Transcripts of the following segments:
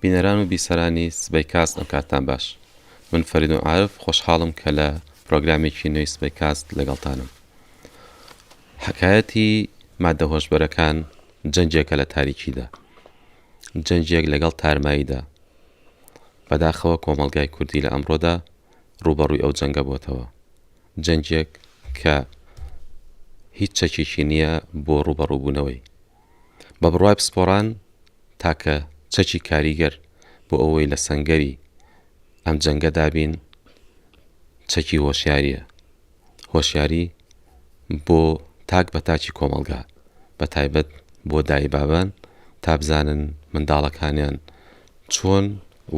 بینەران و بیسەرانی سبەی کاست ئەم کاتتان باش. من فەریدون عارف خۆشحاڵم کە لە پرۆگرامێکی نوێی سبەی کاست لەگەڵتانم. حەکایەتی مادە هۆشبەرەکان جەنگێکە لە تاریکیدا. جەنگێک لەگەڵ تارماییدا. بەداخەوە کۆمەڵگای کوردی لە ئەمڕۆدا ڕووبەڕووی ئەو جەنگە بۆتەوە. جەنگێک کە هیچ چەکێکی نییە بۆ ڕووبەڕووبوونەوەی. بە بڕوای پسپۆڕان تاکە چەکی کاریگەر بۆ ئەوەی لە سەنگەری ئەم جەنگەدا بین چەکی هۆشیارییە. هۆشیاری بۆ تاک بە تاکی کۆمەڵگا بە تایبەت بۆ دایبابان تا بزانن منداڵەکانیان چۆن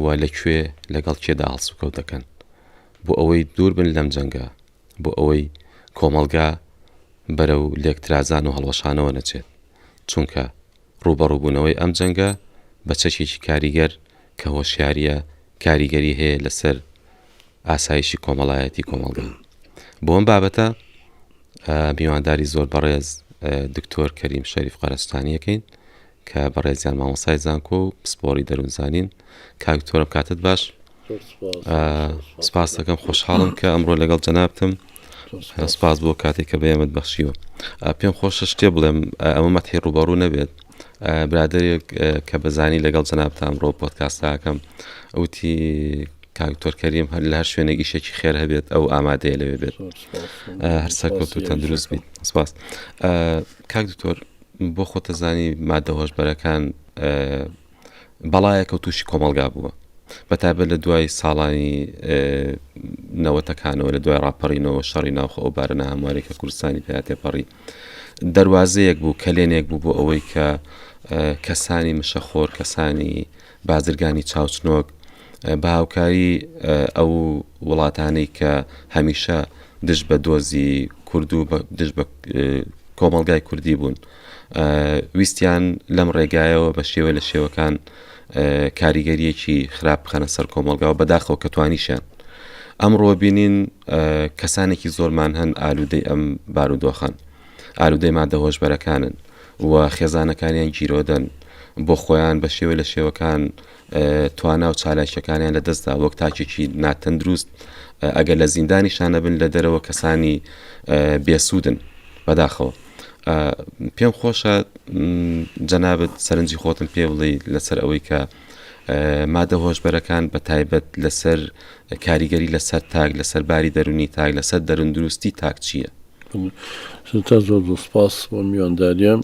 و لە کوێ لەگەڵ کێدا هەڵسوکەوت دەکەن بۆ ئەوەی دوور بن لەم جەنگە بۆ ئەوەی کۆمەڵگا بەرەو لێکترازان و هەڵوەشانەوە نەچێت چونکە ڕووبەڕووبوونەوەی ئەم جەنگە بە چەکێکی کاریگەر کە هۆشیارییە کاریگەری هەیە لەسەر ئاسایشی کۆمەڵایەتی کۆمەڵگا. بۆ ئەم بابەتە میوانداری زۆر بەڕێز دکتۆر کەریم شەریف قەرەستانیەکەین کە بەڕێزیان مامۆسای زانکۆ و پسپۆڕی دەروونزانین کاک دکتۆرم کاتت باش سپاس دەکەم خۆشحاڵم کە ئەمڕۆ لەگەڵ جەنابتم سپاس بۆ کاتێک کە بەێمەت بەخشیوە پێم خۆشە شتێ بڵێم ئەمە مەتحی ڕوبەڕوو نەبێت برادێک کە بەزانی لەگەڵ جەنابتە ئەمڕۆ پۆتکاستاکەم وتی کاکتۆر کەریم هەر لە هەر شوێنێک ئیشێکی خێر هەبێت ئەو ئامادەیە لەوێ بێت هەر سەرکەوت و تەندروست بیت سپاس کاک دکتۆر بۆ خۆتەزانی مادە هۆشبەرەکان بەڵایەکە و تووشی کۆمەڵگا بووە بە تایبەت لە دوای ساڵانی نەوەتەکانەوە لە دوای ڕاپەڕینەوە شەڕی ناوخۆ ئەو بارە ناهەموارێک کە کوردستانی پیا تێپەڕی دەروازەیەک بوو کەلێنێک بوو بۆ ئەوەی کە کەسانی مشەخۆر کەسانی بازرگانی چاوچنۆک بە هاوکاری ئەو وڵاتانەی کە هەمیشە دژ بە دۆزی کورد و دژ بە کۆمەڵگای کوردی بوون ویستیان لەم ڕێگایەوە بە شێوە لە شێوەکان کاریگەریەکی خراپ بخەنە سەر کۆمەڵگا و بەداخەوە کە توانیشیان ئەمڕۆ بینین کەسانێکی زۆرمان هەن ئالوودەی ئەم بارودۆخەن ئالوودەی مادە هۆشبەرەکانن و خێزانەکانیان گیرۆدەن بۆ خۆیان بە شێوە لە شێوەکان توانا و چالاکیەکانیان لە دەستدا وەک تاکێکی ناتەندروست ئەگەر لە زیندانیشانە بن لە دەرەوە کەسانی بێسوودن بەداخەوە پێم خۆشە جەنابت سەرنجی خۆتم پێ بڵێ لەسەر ئەوەی کە مادە هۆشبەرەکان بە تایبەت لەسەر کاریگەری لەسەر تاک لەسەر باری دەرونی تاک لەسەر دەروندروستی تاک چییە؟ سەرەتا زۆر زۆر سپاس بۆ میوانداریە.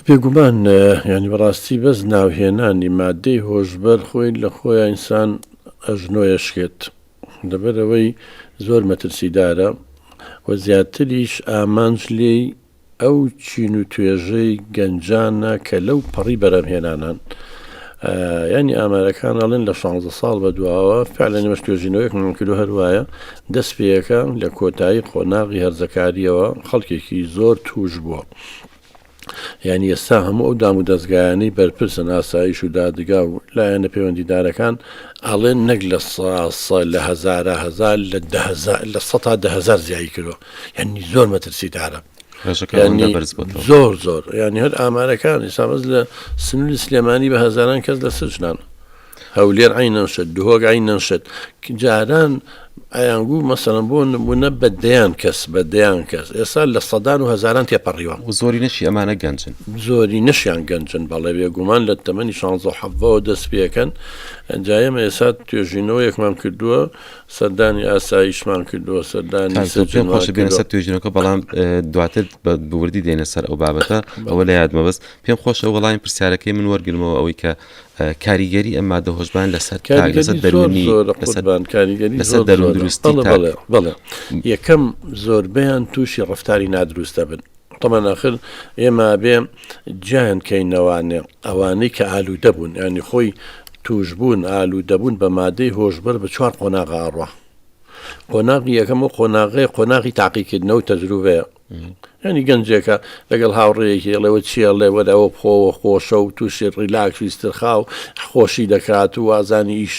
بێگومان یانی بەڕاستی بەس ناوهێنانی مادەی هۆشبەر خۆی لە خۆیا ئینسان ئەژنۆیە شکێت لەبەرئەوەی زۆر مەترسیدارە و زیاتریش ئامانج لێی ئەو چین و توێژەی گەنجانە کە لەو پەڕی بەرهەمهێنانان ینی ئامارەکان ئەڵێن لە 16 ساڵ بە دواوە فعلەن ئێمەش توێژینەوەیەکمان کردو هەروایە دەست پێیەکە لە کۆتایی قۆناغی هەرزەکاریەوە خەڵکێکی زۆر توش بووە یانی ئێستا هەموو ئەو دام و دەزگایانەی بەرپرسن ئاسایش و دادگا و لایەنە پەیوەندیدارەکان ئەڵێن نەک لە سە لە هەزارە هەزار لە دە هەزار لە سەتا دە هەزار زیایی کردوە یانی زۆر مەترسیدارە ڕێژەکە ئەوەندە یانی بەرز بۆتەوە. زۆر زۆر یانی هەر ئامارەکان ئێستا بەس لە سنووری سلێمانی بە هەزاران کەس لە سجنان هەولێر عەینەن شت، دهۆک عەینەن شت، جاران ئەیانگوو مەسەلەن بۆ نموونە بە دەیان کەس بە دەیان کەس ئێستا لە سەدان و هەزاران تێپەڕیوە. و زۆرینەشی ئەمانە گەنجن. زۆرینەشیان گەنجن بەڵێ بێگومان لە تەمەنی شانزە و حەڤدەوە دەست پێکەن جا ئێمە ئێستا توێژینەوەیەکمان کردووە سەردانی ئاسایشمان کردووە سەردانی کاک زۆر پێم سجنمان خۆشە بێنە کردووە. سەر توێژینەوەکە بەڵام دواتر بە وردی دێنە سەر ئەو بابەتە ئەوە لە یادمە بەس پێم خۆشە وەڵامی پرسیارەکەی من وەرگرمەوە ئەوەی کە کاریگەری ئەم مادە هۆشبان لەسەر تاک لەسەر کاریگەری زۆر دەروونی زۆرە لەسەر قوربان کاریگەری لەسەر زۆر دەروون زۆرە دروستی بەڵێ تاک بەڵێ بەڵێ یەکەم زۆربەیان تووشی ڕەفتاری نادروست دەبن تەمان ئاخر ئێمە بێ جیایان کەینەوانێ ئەوانەی کە ئالوودە بوون ینی خۆی تووشبوون ئالوودەبوون بە مادەی هۆشبەر بە چوار قۆناغا ئەڕوا قۆناغی یەکەم و قۆناغەیە قۆناغی تاقیکردنەوە و تەجروبەیە. یانی گەنجێکە لەگەڵ هاوڕێیەکی ئەڵێ وە چی ئەڵێ وەرە ئەوە بخۆوە خۆشە و تووشی ڕیلاکس و ئیسترخا و خۆشی دەکات و وازانی ئیش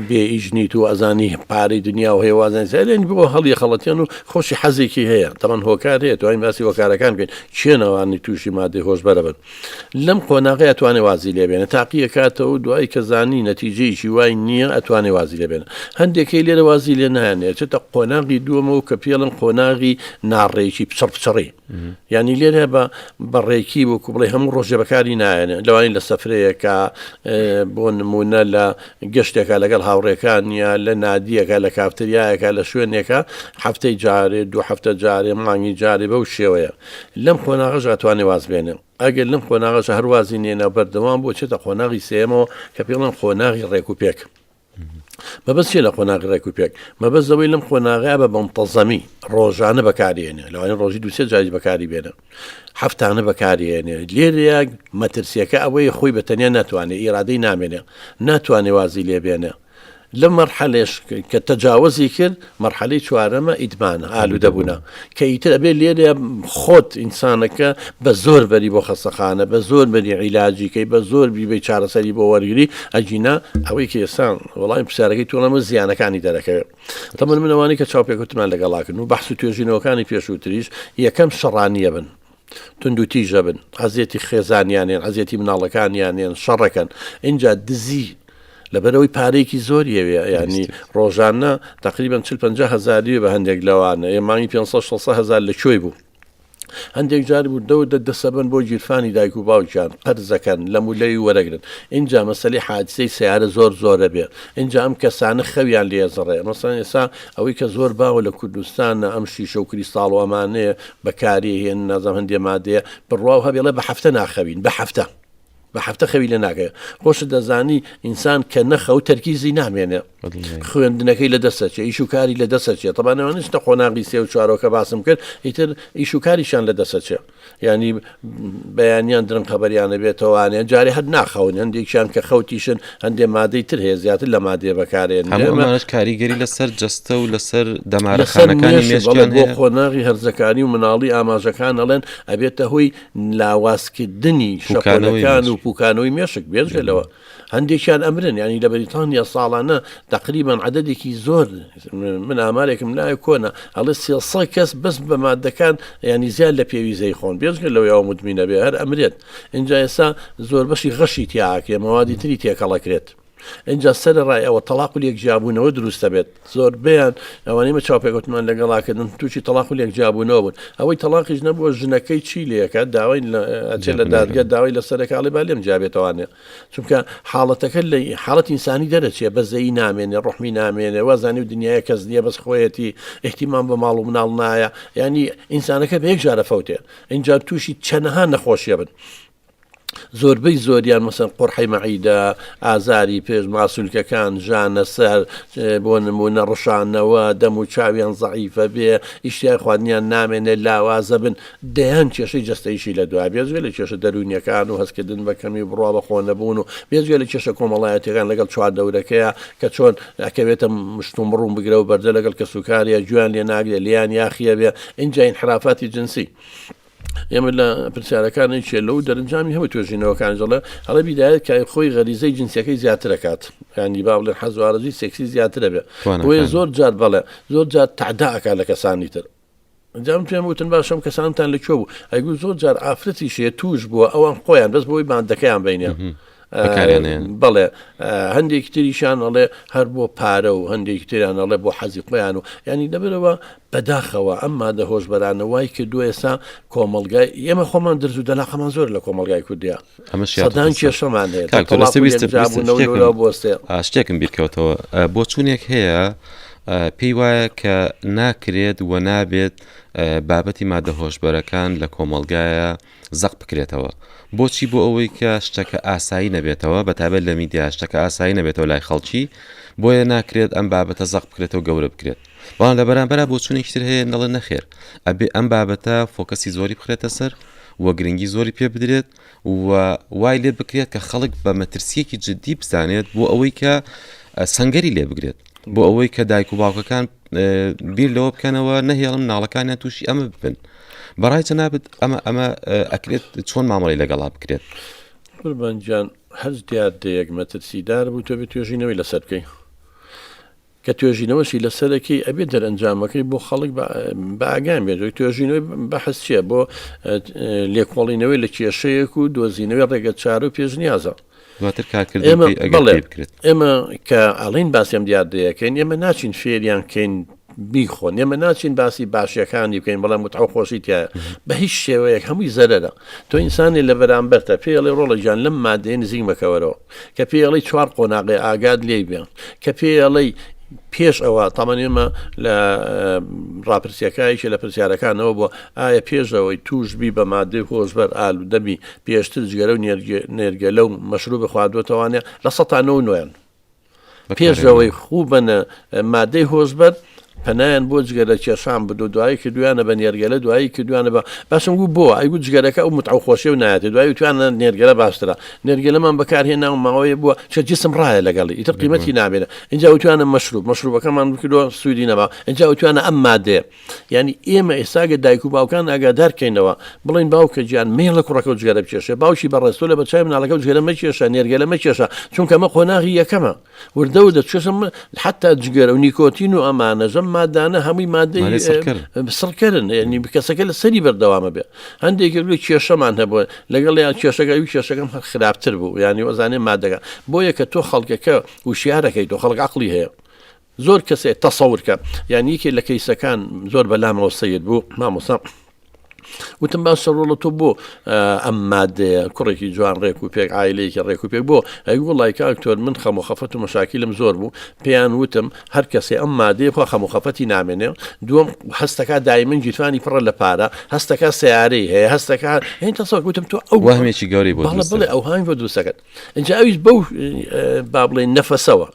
بێ ئیش نیت و ئەزانی پارەی دنیا و هەیە وازانی سەرێن بۆ هەڵی خەڵەتێن و خۆشی حەزێکی هەیە تەمان هۆکار هەیە توانین باسی هۆکارەکان بکەین کێنەوانی تووشی مادەی هۆشبەرە بن لەم قۆناغەی ئەتوانێ وازی لێ بێنێ تاقی ئەکاتەوە و دوایی کە زانی نەتیجەیەکی وای نییە ئەتوانێ وازی لێ بێنێ هەندێک هەیە لێرە وازی لێ نایەنێ ئەچێتە قۆناغی دووەمەوە کە پێڵن قۆناغی ناڕێکی پچڕ پچڕی یعنی لێرە بە بەڕێکی وەکو بڵێ هەموو ڕۆژێ بەکاری نایەنێ لەوانی لە سەفرەیەکە بۆ نمونە لە گەشتێکە لەگەڵ هاوڕێکان یا لە نادیەکە لە کافتریایەکە لە شوێنێکە هەفتەی جارێ دوو هەفتە جارێ مانگی جارێ بەو شێوەیە لەم قۆناغەش ئەتوانێ واز بێنێ. ئەگەر لەم قۆناغەش هەر وازی نێنا و بەردەوام بوو ئەچێتە قۆناغی سێیەمەوە کە پێی ئەڵێن قۆناغی ڕێک و پێک. مەبەست چیە لە قۆناغی ڕێک و پێک؟ مەبەست لەوەی لەم قۆناغەیە بە مونتەزەمی ڕۆژانە بەکاری هێنێ، لەوانەیە ڕۆژی دوو سێ جاریش بەکاری بێنێ، هەفتانە بەکاری هێنێ. لێرەیە مەترسییەکە ئەوەیە خۆی بە تەنیا ناتوانێ، ئیرادەی نامێنێ، ناتوانێ وازی لێ بێنێ. لەم مەرحەلەش کە تەجاوەزی کرد مەرحەلەی چوارەمە ئیدمانە ئالوودەبوونە کە ئیتر ئەبێ لێرە خۆت ئینسانەکە بە زۆر بەری بۆ خەستەخانە بە زۆر بەری عیلاجی کەی بە زۆر بیبەی چارەسەری بۆ وەرگری ئەگینا ئەوەی کە ئێستا وەڵامی پرسیارەکەی تۆ ئەمە زیانەکانی دەرەکەوێت تەمەن من ئەوانەی کە چاوپێکەوتمان لەگەڵاکردن و بەحس و توێژینەوەکانی پێشووتریش یەکەم شەڕانیە بن توندوتیژە بن ئەزیەتی خێزانیانێن ئەزیەتی مناڵەکانیانێن شەڕەکەن ئینجا دزی لەبەرەوەی پارەیەکی زۆر یەوێ ینی ڕۆژانە تقریبان 40 هزاری بە هەندێک لەوانە ئێ مانگی 500 هزار لە کوێی بوو هەندێک جار بوو دەو دە دەسەبن بۆ گیرفانی دایک و باوکیان قەرزەکەن لە مولەوی وەرەگرن اینجا مەسەلی حادسەی سیارە زۆر زۆرە بێ اینجا ئەم کەسانە خەویان لێزڕێ مەسەن ئێسا ئەوەی کە زۆر باوە لە کوردستانە ئەم شیشە و کریستاڵ و ئەمانەیە بەکاری هێن نازانم هەندێ مادەیە بڕواو هەبێ ئەڵێ بە هەفتە ناخەوین بە هەفتە بە هەفتە خەوی لێ ناکەوێ خۆشت دەزانی ئینسان کە نەخەو تەرکیزی نامێنێ خوێندنەکەی لە دەسەچێ ئیش و کاری لە دەسەچێ تەبانەوانش لە قۆناغی سێ و چوارەوە کە باسم کرد ئیتر ئیش و کاریشان لە دەسەچێ یانی بەیانیان درەنگ خەبەریان ئەبێتەوانێ جارێ هەر ناخەون هەندێکیان کە خەوتیشن هەندێ مادەی تر هەیە زیاتر لە مادەیە بەکارێن هەموو ئەمانەش کاریگەری لەسەر جەستە و لەسەر دەمارەخانەکانی مێشکیان بۆ قۆناغی هەرزەکانی و مناڵی ئاماژەکان ئەڵێن ئەبێتە هۆی لاوازکردنی شەپۆلەکان و پوکانەوەی مێشک بێجگە لەوە هەندێکیان ئەمرن یانی لە بەریتانیا ساڵانە تەقریبەن عەدەدێکی زۆر من ئامارێکم لایە کۆنە ئەڵێ 300 کەس بەس بە مادەکان ینی زیاد لە پێویست خۆن بێجگە لەوەی ئەو مدمینە بێ هەر ئەمرێت اینجا ئێستا زۆر بەشی غەشی تیاکرێ مەوادی تری تێکەڵەکرێت اینجا سەرەڕای ئەوە تەڵاق و لێک جیابوونەوە دروست دەبێت زۆربەیان ئەوانەی مە چاوپێکەوتمان لەگەڵا کردن تووشی تەڵاق و لێک جیابوونەوە بوون ئەوەی تەڵاقیش نەبووە ژنەکەی چی لێکات داوای ئەچێت لە دادگە داوای لەسەرەکە ئەڵێ با لێم جیابێتەوانێ چونکە حاڵەتەکە لە حاڵەت ئینسانی دەرەچێ بەزەیی نامێنێ ڕحمی نامێنێ وازانی و دنیاە کەس نییە بەس خۆیەتی احتیمان بە ماڵ و مناڵ نایە ینی ئینسانەکە بە یەک جارە فەوتێ اینجا تووشی چەنەها نەخۆشیە بن زۆربەی زۆریان مەسەن قڕحی مەعیدە ئازاری پێش ماسولکەکان ژانە سەر بۆ نمونە ڕشانەوە دەم و چاویان زەعیفە بێ ئیشتیای خواردنیان نامێنێ لاوازە بن دەیان کێشەی جەستەیشی لە دوا بێجگە لە کێشە دەروونیەکان و هەستکردن بە کەمی و بڕوا بە خۆ نەبوون و بێجگە لە کێشە کۆمەڵایەتیەکان لەگەڵ چواردەورەکەیا کە چۆن ئەکەوێتە مشتومڕ و بگرە و بەردە لەگەڵ کەسوکاریا گوێیان لێ ناگرێ لێیان یاخیە بێ ئینجا ئینحرافاتی جنسی. ئێمە لە پرسیارەکان یەکێ لەو دەرەنجامی هەموو توێژینەوەکان دەڵێ ئەڵێ بیدایەت کە خۆی غەریزەی جنسیەکەی زیاتر ئەکات یانی با بڵێن حەز و ئارەزووی سێکسی زیاترە بێ بۆیە زۆر جار بەڵێ زۆر جار تەعدا ئەکات لە کەسانی تر جا من پێم وتن باشە ئەم کەسانتان لە کوێ بوو ئەیگوت زۆر جار ئافرەتیش هەیە تووش بووە ئەوان خۆیان بەس بۆی مادەکەیان بینیان بەڵێ هەندێکی تریشان ئەڵێ هەر بۆ پارە و هەندێکی تریان ئەڵێ بۆ حەزی خۆیان و ینی لەبەرەوە بەداخەوە ئەم مادە هۆشبەرانە وای کردووە ئێستا کۆمەلگای ئێمە خۆمان درز و دەلاقەمان زۆر لە کۆمەلگای کوردیا سەدان کێشەمان هەیە شتێکم بیرکەوتەوە بۆچوونێک هەیە پێی وایە کە ناکرێت و نابێت بابەتی مادە هۆشبەرەکان لە کۆمەڵگایە زەق بکرێتەوە. بۆچی بۆ ئەوەی کە شتەکە ئاسایی نەبێتەوە بە تایبەت لە میدیا شتەکە ئاسایی نەبێتەوە لای خەڵکی بۆیە ناکرێت ئەم بابەتە زەق بکرێتەوە گەورە بکرێت بەڵام لە بەرامبەرا بۆچوونێکی تر هەیە دەڵێ نەخێر ئەبێ ئەم بابەتە فۆکەسی زۆری بخرێتە سەر و گرنگی زۆری پێ بدرێت و وای لێ بکرێت کە خەڵک بە مەترسیەکی جددی بزانێت بۆ ئەوەی کە سەنگەری لێ بگرێت بۆ ئەوەی کە دایک و باوکەکان بیر لەوە بکەنەوە نەهێڵن مناڵەکانیان تووشی ئەمە ببن. بەڕای جەنابت ئەمە ئەمە ئەکرێت چۆن مامەڵی لەگەڵا بکرێت؟ قوربان گیان هەر دیاردەیەک مەترسیدار بوو تۆ بێ توێژینەوەی لەسەر بکەی کە توێژینەوەشی لەسەرەکەی ئەبێ دەرئەنجامەکەی بۆ خەڵک بە ئاگام بێت توێژینەوەی بەحس چییە بۆ لێکۆڵینەوەی لە کێشەیەک و دۆزینەوەی ڕێگە چارە و پێشنیازە دواتر کارکردن ئێمە بەڵێ بکرێت ئێمە کە ئەڵین باسی ئەم دیاردەیەکەین ئێمە ناچین فێریان کەین بیخۆن ئێمە ناچین باسی باشیەکانی بکەین بەڵام متعە و خۆشی تایە بە هیچ شێوەیەک هەمووی زەرەرە تۆ ئینسانی لە بەرامبەرتە پێڵێ ڕۆڵە گیان لەم مادەیە نزیک مەکەوەرەوە کە پێڵی چوار قۆناغێ ئاگات لێی بێ کە پێڵێ پێش ئەوە تامان ئێمە لە ڕاپرسیەکە یەکێ لە پرسیارەکانەوە بووە ئایا پێشەوەی توش بی بە مادەی هۆشبەر ئالوودەبی پێشتر جگەرە و نێرگەلە و مەشروبی خواردووەتەوانە لە سەتا نۆ نۆیان پێشەوەی خوو بەنە مادەی هۆشبەر پەنایان بۆ جگەرە کێشان بدو دوایی کردویانە بە نێرگەلە دوایی کردویانە بە باشم گوو بۆ ئەیگو جگەرەکە ئەو متعە و خۆشی و نایەتێ دوایی وتویانە نێرگەلە باشترە نێرگەلەمان بەکارهێنا و ماوەیە بووە چە جسم ڕایە لەگەڵی ئیتر قیمەتی نامێنێ ئینجا وتویانە مەشروب مەشروبەکەمان بکردوە سوودی نەما ئینجا وتویانە ئەم مادەیە یانی ئێمە ئێستا گەر دایک و باوکان ئاگادار کەینەوە بڵێین باوکە گیان مەیەڵە کوڕەکەو جگەرە بکێشێ باوکی بەڕێز تۆ لەبەر چاوی مناڵەکەو جگەرە مەکێشە نێرگەلە مەکێشە چونکە ئەمە قۆناغی یەکەمە وردە وردە چێشە حتا جگەرە و نیکۆتین و ئەمانەش ئەم مادانە هەمووی مادەی مادەی سڕکەرن. سڕکەرن یعنی کەسەکە لە سەری بەردەوامە بێ هەندێک لێ کێشەمان هەبووە لەگەڵ یان کێشەکە ئەوی کێشەکەم هەر خراپتر بوو یعنی وەزانێ مادەکە بۆیە کە تۆ خەڵکەکە وشیارەکەی تۆ خەڵک عەقڵی هەیە زۆر کەسێ تەسەور کە یان یەکێ لە کەیسەکان زۆر بەلامەوە سەیر بوو مامۆستا وتم باشە ڕۆڵە تۆ بۆ ئەم مادەیە کوڕێکی جوان ڕێک و پێک ئایلەیەکی ڕێک و پێک بۆ ئەی وڵی کاکتۆر من خەم و خەفەت و مەشاکیلم زۆر بوو پێیان وتم هەر کەسێ ئەم مادەیە خوا خەم و خەفەتی نامێنێ دووەم هەستەکە دایمن گیرفانی پڕە لە پارە هەستەکە سیارەی هەیە هەستەکە هین تەسەور وتم تۆ ئەو وەهمێکی گەورەی بۆ بەڵێ بەڵێ ئەو هامی بۆ دروستەکەن ئینجا ئەویش بەو با بڵێین نەفەسەوە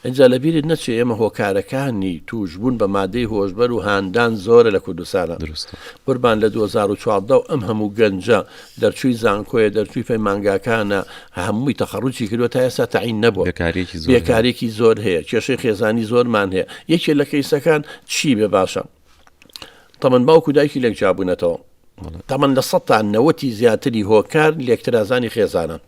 ئینجا لەبیرت نەچێ ئێمە هۆکارەکانی تووشبوون بە مادەی هۆشبەر و هاندان زۆرە لە کوردستانە دروستە قوربان لە 2014 و ئەم هەموو گەنجە دەرچووی زانکۆیە دەرچووی پەیمانگاکانە هەمووی تەخەڕوجی کردووە تا ئێستا تەعین نەبووە بێکاریەکی زۆر هەیە. بێکارێکی زۆر هەیە کێشەی خێزانی زۆرمان هەیە یەکێ لە کەیسەکان چی بێ باشە تەمەن باوک و دایکی لێک جیابوونەتەوە تەمەن لە سە تا نەوەتی زیاتری هۆکار لێکترازانی خێزانن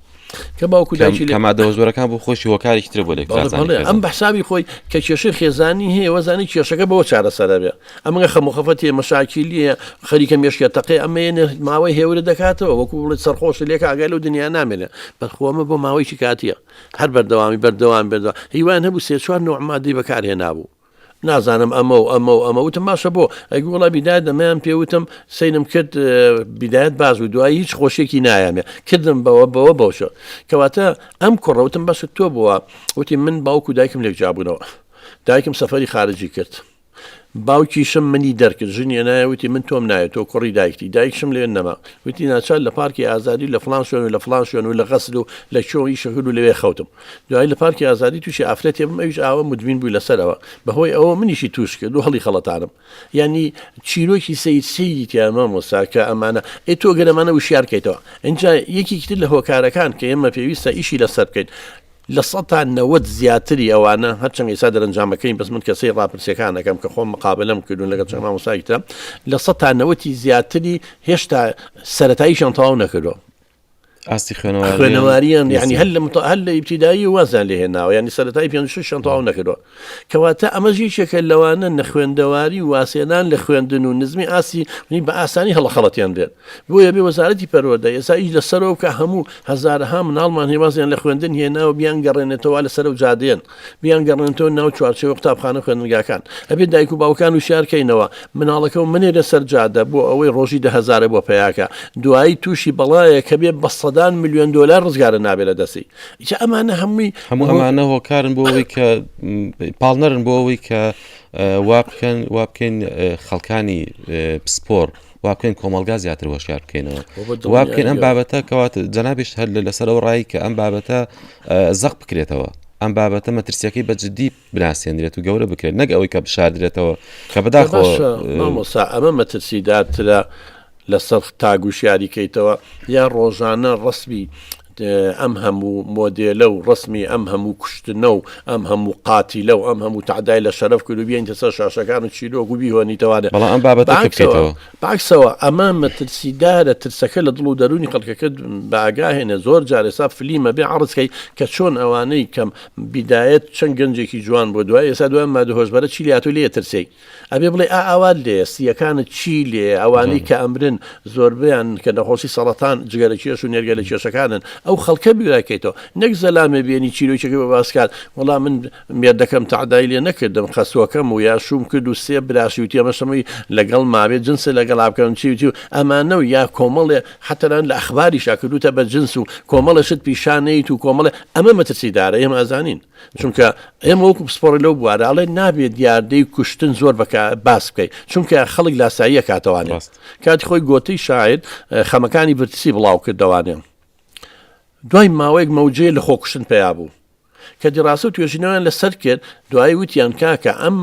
کە باوکو دایکی لە مادە زۆرەکان بۆ خۆشی هۆکارێکی تر بۆ لێکترازانی ئەم بە حسابی خۆی کە کێشەی خێزانی هەیە وەزانی کێشەکە بەوە چارەسەرە بێ ئەمە خەموخەفەتی مەشاکیلیە خەریکە مێشکە تەقێ ئەمە ماوەی هێورە دەکاتەوە وەکو بڵێت سەرخۆش لێکە ئاگای لەو دنیا نامێنێ بەخۆمە بۆ ماوەیەکی کاتیە هەر بەردەوامی بەردەوام بەردەوام هیوان هەبوو سێ چوار نوع مادەی بەکارهێنابوو نازانم ئەمە و ئەمە و ئەمە وتم باشە بۆ ئەی وڵا بیدایەت ئەمەیان پێ وتم سەیرم کرد بیدایەت باش و دوایی هیچ خۆشیێکی نایامێ کردم بەوە بەوە بەوشە کەواتە ئەم کوڕە وتم باشە تۆ بووە وتی من باوک و دایکم لێک جیابوونەوە دایکم سەفەری خارجی کرد باوکیشم منی دەرکرد ژنی نایە وتی من تۆم نایە تۆ کوڕی دایکتی دایکشم لێ نەما وتی ناچار لە پارکی ئازادی لە فلان شوێن و لە فلان شوێن و لە غەسل و لە کوێ ئیشە کرد و لەوێ خەوتم دوایی لە پارکی ئازادی تووشی ئافرەتێ بووم ئەویش ئاوا مدمین بووی لەسەرەوە بەهۆی ئەوە منیشی تووش کرد و هەڵی خەڵەتانم یعنی چیرۆکی سەیر سەیری تیا مامۆستا کە ئەمانە ئێ تۆ گەر ئەمانە وشیار کەیتەوە ئینجا یەکێکی تر لە هۆکارەکان کە ئێمە پێویستە ئیشی لەسەر بکەین 90% زیاتری ئەوانە هەرچەند ئێستا دەرەنجامەکەین بەس من کە سەیر ڕاپرسیەکان ئەکەم کە خۆم مقابلەم کردوون لەگەڵ چەند مامۆستایەکی ترا 90% زیاتری هێشتا سەرەتاییشیان تەواو نەکردووە ئاستی خوێنەواریان یعنی هەر لە هەر لە ئیبتیدایی وازیان لێ هێناوە یعنی سەرەتای پێنج شەشیان تەواو نەکردووە کەواتە ئەمەش یەکێکە لەوانە نەخوێندەواری و واسێنان لە خوێندن و نزمی ئاستی نی بە ئاسانی هەڵەخەڵەتیان بێت بۆیە بێ وەزارەتی پەروەردە ئێستا ئیش لەسەرەوە بکە هەموو هەزارەها مناڵمان هەیە وازیان لە خوێندن هێناوە بیانگەڕێنێتەوە لەسەر و جادەیەن بیانگەڕێنێتەوە ناو چوارچێوەی قوتابخانە و خوێندنگاکان. ئەبێ دایک و باوکان وشیار کەینەوە، مناڵەکەو منێرە سەر جادە بۆ ئەوەی ڕۆژی دە هەزارە بۆ پەیاکا، دوایی تووشی بەڵایەک کە بێ بە سەدان ملیۆن دۆلار ڕزگارە نابێ لە دەستی. جا ئەمانە هەمووی هەموو ئەمانە هۆکارن بۆ ئەوەی کە پاڵنەرن بۆ ئەوەی کە وا بکەن وا بکەین خەڵکانی پسپۆر وا بکەین کۆمەڵگا زیاتر هۆشیار بکەینەوە وا بکەین ئەم بابەتە کەوات جەنابیش هەر لەسەر ئەو ڕای کە ئەم بابەتە زەق بکرێتەوە ئەم بابەتە مەترسیەکەی بە جددی بناسێنرێت و گەورە بکرێت نەک ئەوەی کە بشاردرێتەوە کە بەداخەوە مامۆسا ئەمە مەترسیدارترە لەسەر تاگوشیاری کەیتەوە یا ڕۆژانە ڕسمی. ئەم هەموو مۆدێلە و ڕەسمی ئەم هەموو کوشتنە و ئەم هەموو قاتیلە و ئەم هەموو تەعدای لە شەرەف کرد و بیەنیتە سەر شاشەکان و چیرۆک و بیهۆنیتەوانێ. بەڵام ئەم بابەتە کە بکەیتەوە. بەعەکسەوە ئەمە مەترسیدارە، ترسەکە لە دڵ و دەروونی خەڵکەکە بە ئاگا هێنێ، زۆر جار ئێستا فلیمە بێ عەڕز کەی کە چۆن ئەوانەی کە بیدایەت چەند گەنجێکی جوان بووە دوای ئێستا دوای ئەم مادە هۆشبەرە چی لێ هاتووە لێ ئەترسێی. ئەبێ بڵێ ئا ئاوات لێیە سییەکانت چی لێیە ئەوانەی کە ئەمرن زۆربەیان کە نەخۆشی سەڕەتان جگەرەکێش و نێرگەلە کێشەکانن ئەو خەڵکە بیراکەیتەوە نەک زەلامێ بێنی چیرۆکێکی بە باس کات وەڵا من مێردەکەم تەعدای لێ نەکردم خەسوەکەم و یا شوم کرد و سێ براشی وتی ئەمەش هەمووی لەگەڵ مابێ جنس لەگەڵا بکەم چی وتی و ئەمانە و یا کۆمەڵێ حەتەران لە ئەخباریشا کردوتە بە جنس و کۆمەڵێ شت پیشانەیت و کۆمەڵێ ئەمە مەترسیدارە ئێمە ئەزانین چونکە ئێمە وەکو پسپۆڕی لەو بوارە ئەڵێ نابێت دیاردەی کوشتن زۆر بەکە باس بکەیت چونکە خەڵک لاساییە کاتەوانێ کاتی خۆی گۆتەی شاعر خەمەکانی برتسی بڵاو کردەوانێ دوای ماوەیەک مەوجەیە لە خۆکوشتن پیا بوو کە دیڕاستە و توێژینەوەیان لەسەر کرد دوایی وتیان کاکە ئەم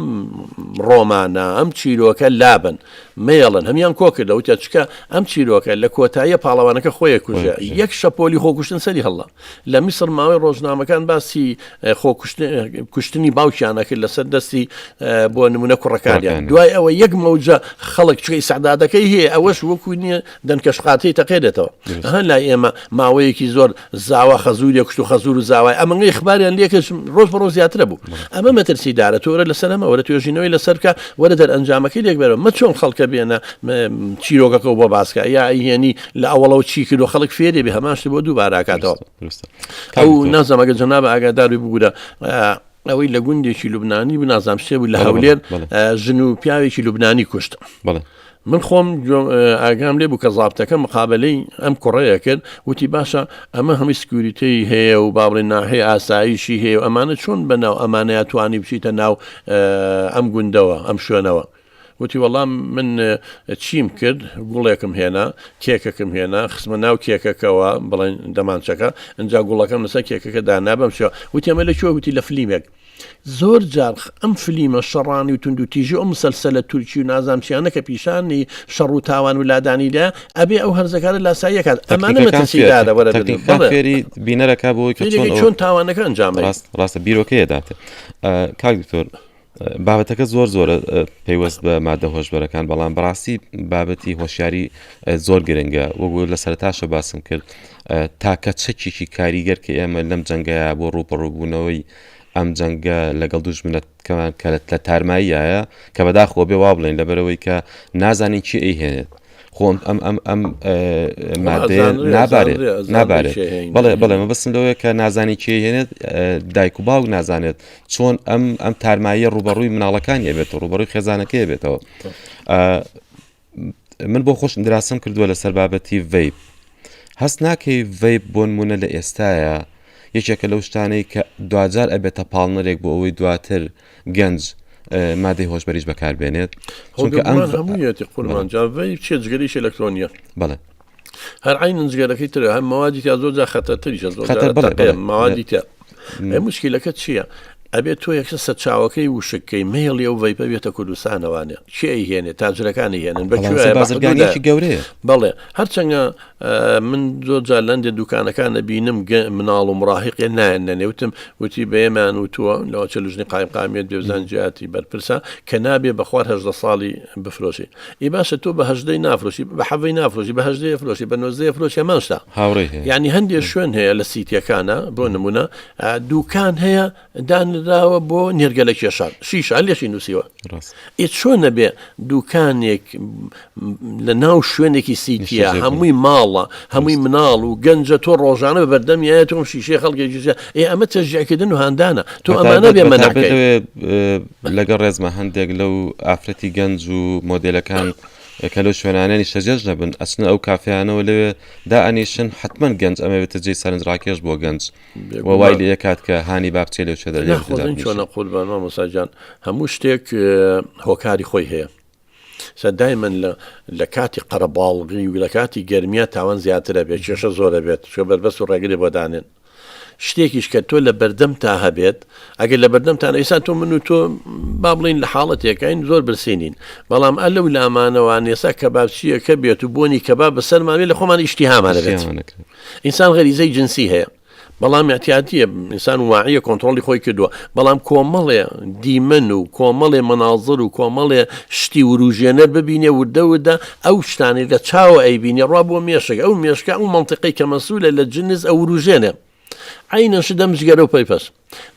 ڕۆمانە ئەم چیرۆکە لابن مەیەڵن هەمیان کۆکردەوە وتیان چکە ئەم چیرۆکە لە کۆتاییە پاڵەوانەکە خۆی کوژێ یەک شەپۆلی خۆکوشتن سەری هەڵدا لە میسر ماوەی ڕۆژنامەکان باسی خۆکوشتنی باوکیان ئەکرد لەسەر دەستی بۆ نمونە کوڕەکانیان دوای ئەوە یەک مەوجە خەڵک چکەی سەعدادەکەی هەیە ئەوەش وەکو نییە دەنکەشقاتەی تەقێنێتەوە ئەها لای ئێمە ماوەیەکی زۆر زاوا خەزووری کوشت و خەزور و زاوای ئەمەنگەی خباریان لێکەش ڕۆژ بە ڕۆژ زیاترە بوو ئەمە مەترسیدارە تۆ وەرە لەسەر ئەمە وەرە توێژینەوەی لەسەر بکە وەرە دەرئەنجامەکەی لێک بەرەوە مە چۆن خەڵکە بێنە چیرۆکەکە بۆ باسکە یا ئەیهێنی لە ئەوەڵەوە چی کرد و خەڵک فێرێ بێ هەمان شت بۆ دووبارە ئەکاتەوە ئەو نازانم ئەگەر جەنابت ئاگادار بی بگورە ئەوەی لە گوندێکی لوبنانی بوو نازانم شتێ بوو لە هەولێر ژن و پیاوێکی لوبنانی کوشت. من خۆم ئاگام لێ بوو کە زابتەکە مقابلەی ئەم کوڕەیە کرد وتی باشە ئەمە هەمووی security ی هەیە و با بڵێن ناحەی ئاسایشی هەیە و ئەمانە چۆن بەناو ئەمانەیە توانی بچیتە ناو ئەم گوندەوە ئەم شوێنەوە وتی وەڵام من چیم کرد گوڵێکم هێنا کێکەکم هێنا خستمە ناو کێکەکەوە بڵێن دەمانچەکە ئەجا گوڵەکەم لەسەر کێکەکە دانا بەم شێوە وتی ئەمە لە کوێ وتی لە فلیمێک زۆر جار ئەم فلیمە شەڕانی و توندوتیژی و ئەم مسەلسەلە تورکی و نازانم چیانە کە پیشانی شەڕ و تاوان و لادانی دا ئەبێ ئەو هەرزەکارە لاسایی کات ئەمانە تەکنیکەکان مەترسیدارە وەرە بن تەکنیکەکان بەڵێ فێری بینەرەکە بۆی کە چۆن فێرێکی ئەو چۆن تاوانەکە ئەنجام بەی ڕاست ڕاستە بیرۆکەیە داتێ کاک دکتۆر بابەتەکە زۆر زۆرە پەیوەست بە مادە هۆشبەرەکان بەڵام بەڕاستی بابەتی هۆشیاری زۆر گرنگە وەگو لە سەرتاشە باسم کرد تاکە چەکێکی کاریگەر کە ئێمە لەم جەنگەیە بۆ ڕووبەڕووبوونەوەی ئەم جەنگە لەگەڵ دوژمنەکەمان کە لە تارماییایە کە بەداخەوە بێ وا بڵێن لەبەرەوەی کە نازانین کێ ئەیهێنێت خۆم ئەم ئەم ئەم مادەیە نابارێت نابارێت بەڵێ بەڵێ مەبەستم لەوەیە کە نازانی کێ هێنێت دایک و باوک نازانێت چۆن ئەم ئەم تارماییە ڕوبەڕووی مناڵەکانی ئەبێتەوە ڕوبەڕووی خێزانەکەی بێتەوە من بۆ خۆشم دراسم کردووە لەسەر بابەتی vape هەست ناکەی vape بۆ نمونە لە ئێستاە یەکێکە لەو شتانەی کە دواجار ئەبێتە پاڵنەرێک بۆ ئەوەی دواتر گەنج مادەی هۆشبەریش بەکاربێنێت چونکە ئەم هەموویەتی قوربان جا vape چیە جگەرەیش ئەلکترۆنیە بەڵێ هەر عینن جگەرەکەی ترە هەم مەوادی تیا زۆر جا خەتەرتریشە زۆر خەتەر بەڵێ بەڵێ مەوادی تیا ئێ مشکلەکە چییە؟ ئەبێت تۆ یەکسەر سەرچاوەکەی وشککەی مەیڵی ئەو vape ە بێتە کوردستانەوانێ کێ ئەیهێنێ تاجرەکانی هێنن بە کوێ بازرگانیەکی گەورەیە بەڵێ هەرچەنگە من زۆر جار لەندێ دوکانەکان ئەبینم گە مناڵ و مراهیقێ نایەن نەنێ وتم وتی بە ئێمەیان وتووە لەوەچە لوژنی قایمقامیەت بێ بزان جیاتی بەرپرسە کە نابێ بە خوار 18 ساڵی بفرۆشی ئی باشە تۆ بە هەژدەی نافرۆشی بە حەڤەی نافرۆشی بە هەژدەی فرۆشی بە نۆزدەی فرۆشی هەمان شتە هاوڕێی هەیە یعنی هەندێک شوێن هەیە لە سیتیەکانە بۆ نمونە دوکان هەیە دانراوە بۆ نێرگەلە کێشان شیشە لێشی نووسیوە ئێ چۆن نەبێ دوکانێک لە ناو شوێنێکی سیتیە هەمووی ماڵە هەمووی مناڵ و گەنجە تۆ ڕۆژانە بە بەردەمیایە تۆم شیشەی خەڵکێکی ئێ ئەمە تەشجیعکردن و هاندانە تۆ ئەمانە بێ مەنعکەی لەگەڵ ڕێزمە هەندێک لەو ئافرەتی گەنج و مۆدێلەکان کە لەو شوێنانە نیشتەجێش نەبن ئەچنە ئەو کافیانەوە لەوێ دائەنیشن حتمما گەنج ئەمە بێتە جێی سەرنجڕاکێش بۆ گەنج و وای لێ کات کە هانی با بچێ لەو شوێنە لێ خۆزن چۆنە قوربان مامۆستا گیان هەموو شتێک هۆکاری خۆی هەیە سە دایمەن لە لە کاتی قەرەباڵغی و لە کاتی گەرمیا تاوان زیاترە بێت کێشە زۆرە بێت چۆ بەربەست و ڕێگری بۆ دانێن. شتێکیش کە تۆ لە بەردەمتا هەبێت ئەگەر لە بەردەمتان ئێستا تۆ من و تۆ با بڵین لە حاڵەتێکین زۆر برسینین بەڵام ئە لەو لامانەوە نێسا کەبابچیەکە بێت و بۆنی کەباب بەسەرمان بێت لە خۆمان ئیشتیهامان دەبێت ئینسان غەریزەی جنسی هەیە بەڵام اعتیادیە ئینسان واعیە کۆنترۆڵی خۆی کردووە بەڵام کۆمەڵێ دیمەن و کۆمەڵێ مەناظر و کۆمەڵێ شتی وروژێنەر ببینێ وردە وردە ئەو شتانەی لە چاوە ئەیبینێ ڕوا بۆ مێشک ئەو مێشکە ئەو مەنتیقەی کە مەسولە لە جنس ئەوروژێنێ عەینەن شت دەم جگەرە و پەیپەس.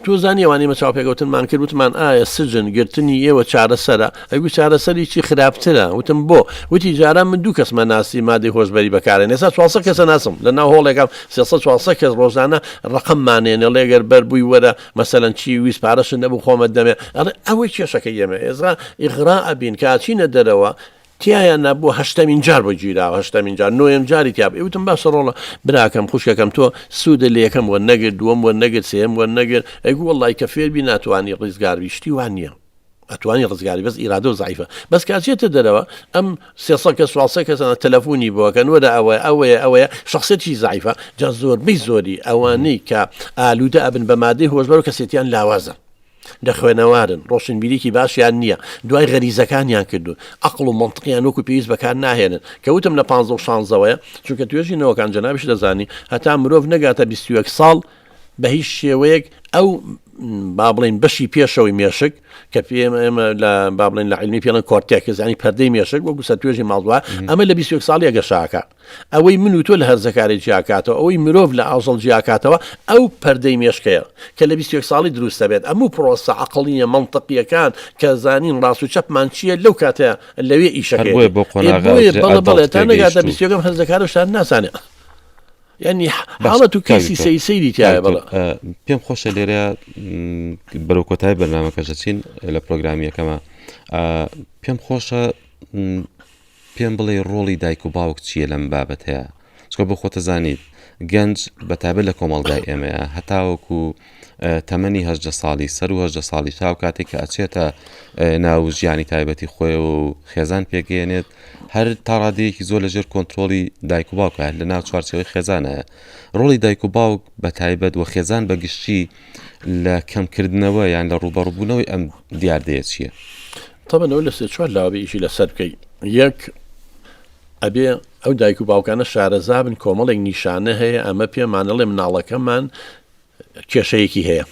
تۆ زانی ئەوانەی ئێمە چاوپێکەوتنمان کرد وتمان ئایا سجن گرتنی ئێوە چارەسەرە؟ ئەیگوت چارەسەری چی خراپترە؟ وتم بۆ؟ وتی جاران من دوو کەسمە ناسی مادەی هۆشبەری بەکارێن ئێستا 400 کەسە ناسم لە ناو هۆڵێکم 300 400 کەس ڕۆژانە ڕقممان نێنێ ڵێ گەر بەر بووی وەرە مەسەلەن چی ویست پارەشت نەبوو خۆمت دەمێ ئەڵێ ئەوەی کێشەکەی ئێمە ئێستا ئیغرا ئەبین کە ئەچینە دەرەوە تیایانا بۆ هەشتەمین جار بۆ گیراوە هەشتەمین جار نۆیەم جاری تیا بوو وتم باشە ڕۆڵە براکەم خوشکەکەم تۆ سوودە لە یەکەم وەرنەگرت دووەم وەرنەگرت سێیەم وەرنەگرت ئەیگوو وەڵڵای کە فێربی ناتوانی ڕیزگار بی شتی وا نییە ئەتوانی ڕزگاری بەس ئیرادە و زەعیفە بەس کە ئەچێتە دەرەوە ئەم سێ سەد کەس 400 کەس تەلەفۆنی بۆ ئەکەن وەرە ئەوەیە ئەوەیە ئەوەیە شخصیەتی زەعیفە جا زۆربەی زۆری ئەوانەی کە ئالوودە ئەبن بە مادەی هۆشبەر و کەسێتیان لاوازە نەخوێنەوارن، ڕۆشنبیریی باشیان نییە، دوای غەریزەکانیان کردوون، ئەقڵ و مەنتقیان وەکو پێویست بەکار ناهێنن، کە وتم لە پانزە و شانزەوەیە، چونکە توێژینەوەکان جەنابیشت دەزانی هەتا مرۆڤ نەگاتە 21 ساڵ بە هیچ شێوەیەک ئەو با بڵێین بەشی پێشەوەی مێشک کە پێ ئێمە لە با بڵێن لە عیلمی پێڵێن cortex ینی پەردەی مێشک وەکو سەرتوێژی ماڵ ئەمە لە 21 ساڵیە گەشاکە ئەوەی من و تۆ لە هەرزەکارێ جیاکاتەوە، ئەوەی مرۆڤ لە ئاژەڵ جیاکاتەوە، ئەو پەردەی مێشکەیە کە لە 21 ساڵی دروست دەبێت. ئەموو پرۆسە عەقڵییە مەنتقییەکان کە زانین ڕاست و چەپمان چییە لەو کاتەیە لەوێ هەر ئیشەکەیەتی. بۆیە بۆ ئێ قۆناغە بۆیە ئەوترێ بەڵێ ئەدەڵت بەڵێ تا نەگاتە پێگەیشتوو. 21 ەم هەرزەکارە شتان نازانێ. یانی باش حاڵەت و کاک کەیسی دکتۆر سەیر سەیری کاک تیایە دکتۆر بەڵێ. ئە، پێم خۆشە لێرە م، بەرەو کۆتایی بەرنامەکەش دەچین لە پرۆگرامی یەکەمە ئە، پێم خۆشە م، پێم بڵێی ڕۆڵی دایک و باوک چییە لەم بابەتەیا؟ چونکە بۆ خۆتە زانیت گەنج بە تایبەت لە کۆمەڵگای ئێمەیە هەتاوەکو تەمەنی هەژدە ساڵی سەر و هەژدە ساڵی تاو کاتێک کە ئەچێتە ناو ژیانی تایبەتی خۆیەوە و خێزان پێگەێنێت هەر تا ڕادەیەکی زۆر لەژێر کۆنتترۆلی دایک و باوکە لە ناو چوارچەوەی خێزانە ڕۆڵی دایک و باوک بە تایبەت و خێزان بە گشتی لە کەمکردنەوە یان لە ڕووبەڕووبوونەوەی ئەم دیاردەیە چییە؟ تەبعەن ئەوە لە سێ چوار لاوە بێ ئیشی لەسەر بکەی یەک ئەبێ ئەو دایک و باوکانە شارەزا بن کۆمەڵێک نیشانە هەیە ئەمە پێمانەڵێ مناڵەکەمان کێشەیەکی هەیە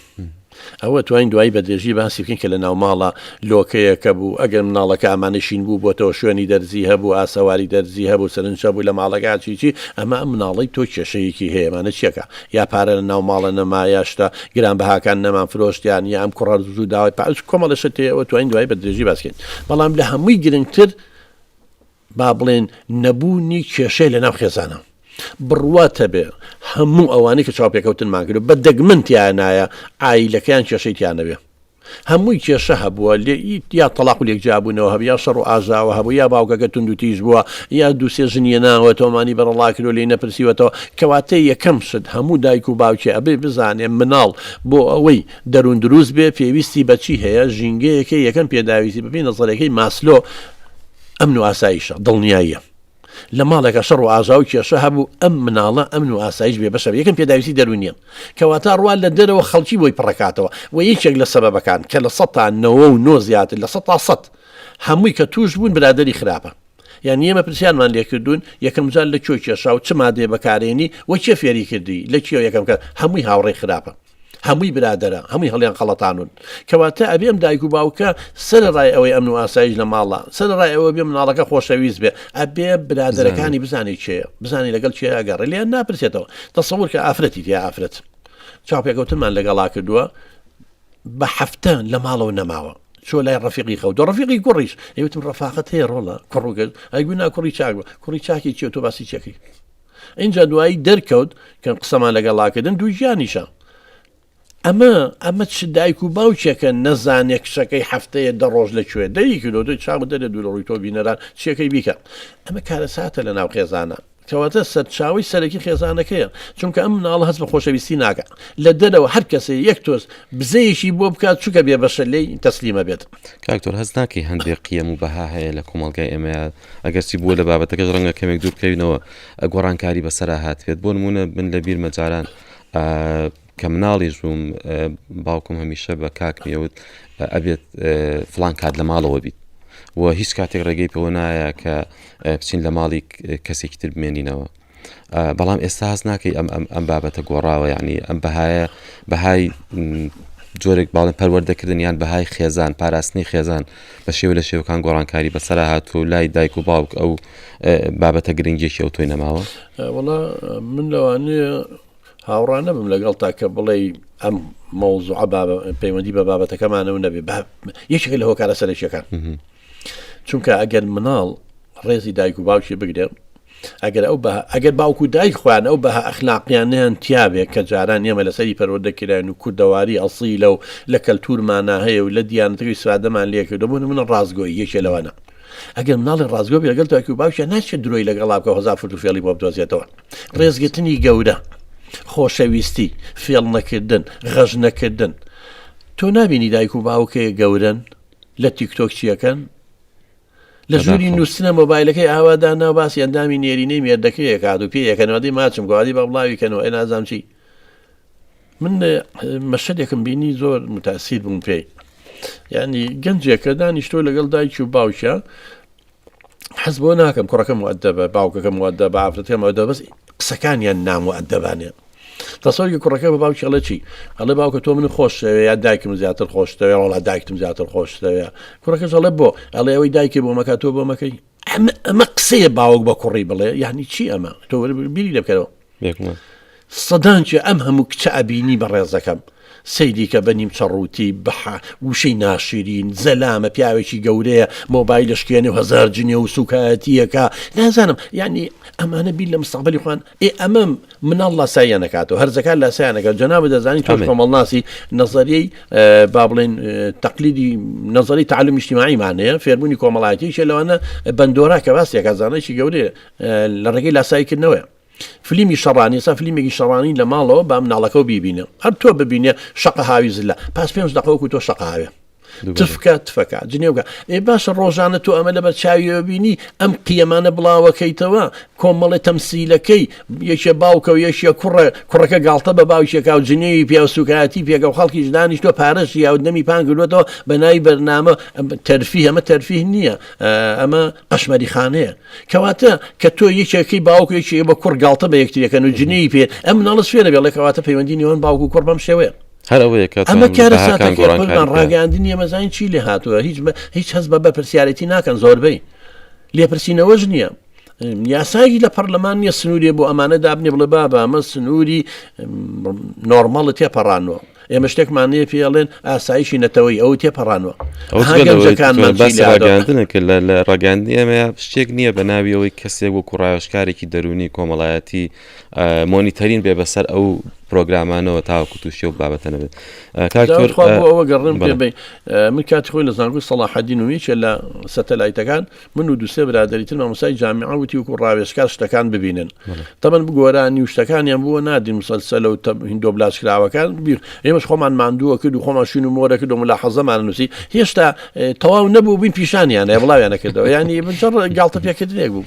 ئەوە توانین دوایی بە درێژی باسی بکەین کە لە ناوماڵە لۆکەیەکە بوو ئەگەر مناڵەکە ئەمانە شین بوو بۆتەوە شوێنی دەرزی هەبوو ئاسەواری دەرزی هەبوو سەرنج هەبوو لە ماڵەکە چیچی ئەمە ئەم مناڵەی تۆ کێشەیەکی هەیە ئەمانە چیەکە یا پارە لە ناو ماڵە نەما یا شتە گران بەهاکان نەمان فرۆشتیان یا ئەم کوڕە زوو داوای پارە کۆمەڵە شت هەیە ئەوە توانین دوایی بە درێژی باس کەین بەڵام لە هەمووی گرنگتر با بڵێن نەبوونی کێشەی لە ناو خێزانە بڕوات هەبێ هەموو ئەوانەی کە چاوپێکەوتنمان کردو بە دەگمەن تیایە نایە عایلەکەیان کێشەی تیا نەبێ هەمووی کێشە هەبووە یا تەڵاق و لێکجیابوونەوە هەبوو یا شەڕ و ئاژاوە هەبوو یا باوکەکە توندوتیژ بووە یا دوو سێ ژنی هێناوەتەوە مانی بەرەڵا کردووە لێی نەپرسیوەتەوە کەواتە یەکەم شت هەموو دایک و باوکێ ئەبێ بزانێ مناڵ بۆ ئەوەی دەروون دروست بێ پێویستی بە چی هەیە ژینگەیەکە یەکەم پێداویستی بەپێی نەزەرەکەی ماسلۆ ئەمن و ئاسایشە دڵنیاییە. لە ماڵێکا شەڕ و ئاژاوە و کێشە هەبوو ئەم مناڵە ئەمن و ئاسایش بێ بەشە یەکەم پێداویستی دەروونیە کەواتە ڕوا لە دەرەوە خەڵکی بۆی پڕەکاتەوە و یەکێک لە سەبەبەکان کە لە سەتا نەوە و نۆ زیاتر لە سەتا سەد هەمووی کە توش بوون برادەری خراپە یان ئێمە پرسیارمان لێکردوون یەکەم جار لە کوێ کێشا و چ مادەیە بەکارێنی و کێ فێری کردی لە کێ یەکەم کە هەمووی هاوڕێی خراپە هەمووی برادەرە هەمووی هەڵیان خەڵەتانون کەواتە ئەبێ ئەم دایک و باوکە سەرەڕای ئەوەی ئەمن و ئاسایش لە ماڵە سەرەڕای ئەوە بێ مناڵەکە خۆشەویست بێ ئەبێ برادەرەکانی بزانێ کێیە بزانێ لەگەڵ کێ ئەگەڕێ لێیان ناپرسێتەوە تەسەور کە ئافرەتی تیا ئافرەت چاوپێکەوتنمان لەگەڵا کردووە بە هەفتە لە ماڵەوە نەماوە چۆ لای ڕەفیقی خەوتووە ڕەفیقی کوڕیش ئەیوتم ڕەفاقەت هەیە ڕۆڵە کوڕ و کچ ئەیگوت نا کوڕی چاک بوو کوڕی چاکی چیە تۆ باسی چیەکەی ئینجا دوایی دەرکەوت کە قسەمان لەگەڵا کردن دووگیانیشە ئەمە ئەمە چ دایک و باوکێکە نەزانێ کچەکەی هەفتەیە دە ڕۆژ لە کوێ دەری کردو تۆ چاو دەرێ دوور ڕووی تۆ بینەران چیەکەی بیکە ئەمە کارەساتە لە ناو خێزانە کەواتە سەرچاوەی سەرەکی خێزانەکەیە چونکە ئەم مناڵە هەست بە خۆشەویستی ناکە لە دەرەوە هەر کەسێ یەک تۆز بزەیەکی بۆ بکات چونکە بێ بەشە لێی تەسلیمە بێت. کاک دکتۆر هەست ناکەی هەندێک قیەم و بەها هەیە لە کۆمەڵگای ئێمەیا ئەگەرچی بووە لە بابەتەکەش ڕەنگە کەمێک دوور بکەوینەوە گۆڕانکاری بەسەرا هاتبێت بۆ نمونە من لە بیرمە جاران. کە مناڵیش بووم باوکم هەمیشە بە کاک میوت ئەبێت فلان کات لە ماڵەوە بیت و هیچ کاتێک ڕێگەی پێوە نایە کە بچین لە ماڵی کەسێکی تر بمێنینەوە بەڵام ئێستا هەست ناکەی ئەم ئەم ئەم بابەتە گۆڕاوە یعنی ئەم بەهایە بەهای جۆرێک باڵێن پەروەردەکردن یان بەهای خێزان پاراستنی خێزان بە شێوە لە شێوەکان گۆڕانکاری بەسەر هاتوو لای دایک و باوک ئەو بابەتە گرنگێکی ئەو تۆی نەماوە وەڵا من لەوانەیە هاوڕا نەبم لەگەڵ تا کە بڵێ ئەم مەوزوعە پەیوەندی بە بابەتەکەمانەوە نەبێ یەکێک لە هۆکارە سەرەکیەکان چونکە ئەگەر مناڵ ڕێزی دایک و باوکی بگرێ ئەگەر ئەو بەها ئەگەر باوک و دایک خۆیان ئەو بەها ئەخلاقیانەیان تیابێ کە جاران ئێمە لەسەری پەروەردە کراین و کوردەواری ئەسیلە و لە کەلتورمانا هەیە و لە دیانەتەکەی ئیسفادەمان لێ کردوە بۆ نمونە ڕاستگۆیی یەکێ لەوانە ئەگەر مناڵی ڕاستگۆ بێ لەگەڵ دایک و باوکیان ناچێت درۆی لەگەڵا بکە و هەزار فرت و فێڵی بۆ بدۆزێتەوە ڕێزگرتنی گەورە خۆشەویستی فێڵ نەکردن غەش نەکردن تۆ نابینی دایک و باوکەیە گەورەن لە تیکتۆک چیەکەن لە ژووری نووستنە مۆبایلەکەی ئاوا دانا و باسی ئەندامی نێرینەی مێردەکەی ئەکات و پێی ئەکەنەوە دەی ماچم کە وادەی با بڵاوی کەنەوە ئەی نازانم چی من مەشهدێکم بینی زۆر متاسیر بووم پێی یعنی گەنجێکە دانیشتۆ لەگەڵ دایکی و باوکە حەز بۆ ناکەم کوڕەکەم مؤدەبە باوکەکەم مؤدەبە ئافرەتەکەم مؤدەبە بەس قسەکانیان نامؤدەبانێ تەسەوری کوڕەکە بە باوکی ئەڵێ چی؟ ئەڵێ باوکە تۆ من خۆشتەوێ یا دایکم زیاتر خۆشتەوێ وەڵا دایکتم زیاتر خۆشتەوێ کوڕەکەش ئەڵێ بۆ ئەڵێ ئەوەی دایکی بۆ مەکە تۆ بۆ مەکەی ئەمە ئەمە قسەیە باوک بە کوڕی بڵێ یعنی چی ئەمە تۆ بیری لێ بکەرەوە سەدان چێ ئەم هەموو کچە ئەبینی بە ڕێزەکەم سەیری کە بە نیمچە ڕووتی بەحە وشەی ناشرین زەلامە پیاوێکی گەورەیە مۆبایل شکێنێ و هەزار جنێ و سوکایەتیەکە نازانم یعنی ئەمانە بیر لە مستقبلی خوان ئێ ئەمە مناڵ لاساییان ئەکاتەوە هەرزەکار لاسایان ئەکات جەنابت دەزانی تۆش کۆمەڵناسی نەزەریەی با بڵێن تەقلیدی نەزەری تعلم اجتماعیمان هەیە فێربوونی کۆمەڵایەتی یەکێ لەوانە بەندۆرا کە باسی ئەکات زانایەکی گەورەیە لە ڕێگەی لاساییکردنەوەیە فلیمی شەڕانی ئێستا فلیمێکی شەڕانی لە ماڵەوە با مناڵەکەو بیبینە هەر تۆ ببینێ شەقە هاوی زلە پاس پێنج دەقە وەکو تۆ شەقە هاوێ تفکە تفەکە جنێوکە ئێ باشە ڕۆژانە تۆ ئەمە لەبەر چاویەوە بینی ئەم قیەمانە بڵاوەکەیتەوە کۆمەڵی تەمسیلەکەی یەکێ باوکە و یەکێ کوڕە کوڕەکە گاڵتە بە باوکێکا و جنێوی پیا و سوکایەتی پێکە و خەڵکیش دانیشتوە پارەش یا و دەمی پان کردوێتەوە بە ناوی بەرنامە تەرفیه ئەمە تەرفیه نییە ئەمە قەشمەری خانەیە کەواتە کە تۆ یەکێکی باوک یەکێ بە کوڕ گاڵتە بە یەکتریەکەن و جنێوی پێ ئەم مناڵە سوێنە بێڵێ کەواتە پەیوەندی نێوان باوک و کوڕ بەم شێوەیە هەر ئەوەیە کە ئەمە کارەساتەکەی قوربان ڕاگەیاندنی ئێمە زانین چی لێ هاتووە هیچ هیچ هەست بە بەرپرسیارێتی ناکەن زۆربەی لێپرسینەوەش نییە یاسایەکی لە پەرلەمان نییە سنووری بۆ ئەمانە دابنێ بڵێ بابە ئەمە سنووری نۆرمەڵە تێپەڕانوە ئێمە شتێکمان نییە پێڵێن ئاسایشی نەتەوەی ئەو تێپەڕانوە ڕاگەاندنە کە لە ڕاگەاندنی ئێمە شتێک نییە بە ناوی ئەوەی کەسێک وەکو ڕاوێژکارێکی دەرونی کۆمەڵایەتی مۆنیتەرین بێ بەسەر ئەو پرۆگرامانەوە تاوەکو تووشی ئەو بابەتە نەبێت کاک تۆر خوا بۆ ئەوە گەڕم پێ بی من کاتی خۆی لە زانکۆی سەڵاحەدین و یەکێ لە سەتەلایتەکان من و دوسێ برادری تر مامۆستای جامیعە وتی وەکو ڕاوێژکار شتەکان ببینن تەمەن بگۆرانی و شتەکانیان بووە نادین مسەلسەلە و هندۆبلاج کراوەکان بیر ئێمەش خۆمان ماندووە کرد و خۆمان شوین و مۆرە کرد و ملاحەزەمان نووسی هێشتا تەواو نەبوو بووین پیشانیان بڵاویان نەکردەوە ینی بجڕ گاڵتە پێکردنێک بوو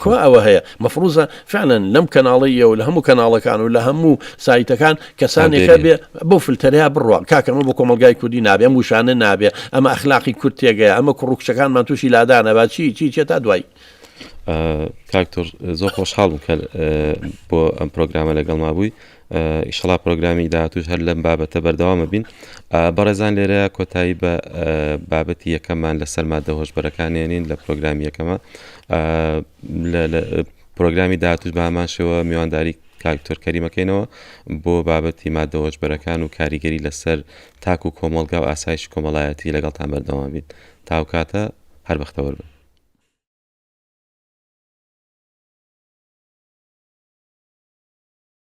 کوا ئەوە هەیە مەفروزە فعلا لەم کەناڵەی ئێوە لە هەموو کەناڵەکان و لە هەموو سایتەکان کەسانێک هەبێ بەو فلتەرەیا بڕوا کاکە ئەمە بۆ کۆمەڵگای کوردی نابێ ئەم وشانە نابێ ئەمە ئەخلاقی کورد تێگەیە ئەمە کوڕ و کچەکانمان تووشی لادان ئەبا چی چی چێ تا دوایی. کاک تۆر زۆر خۆشحاڵ بووم کە بۆ ئەم پرۆگرامە لەگەڵما بووی ئیشەڵا پرۆگرامی داهاتوش هەر لەم بابەتە بەردەوامە بین بەڕێزان لێرە کۆتایی بە بابەتی یەکەممان لەسەر مادە هۆشبەرەکان نێنین لە پرۆگرامی یەکەمە لە پرۆگرامی داهاتوش بە هەمان شێوە میوانداری کاک دکتۆر کەریمەکەینەوە بۆ بابەتی مادە هۆشبەرەکان و کاریگەری لەسەر تاک و کۆمەڵگا و ئاسایشی کۆمەڵایەتی لەگەڵتان بەردەوام بین تاوکاتە هەر بەختەوەر بن.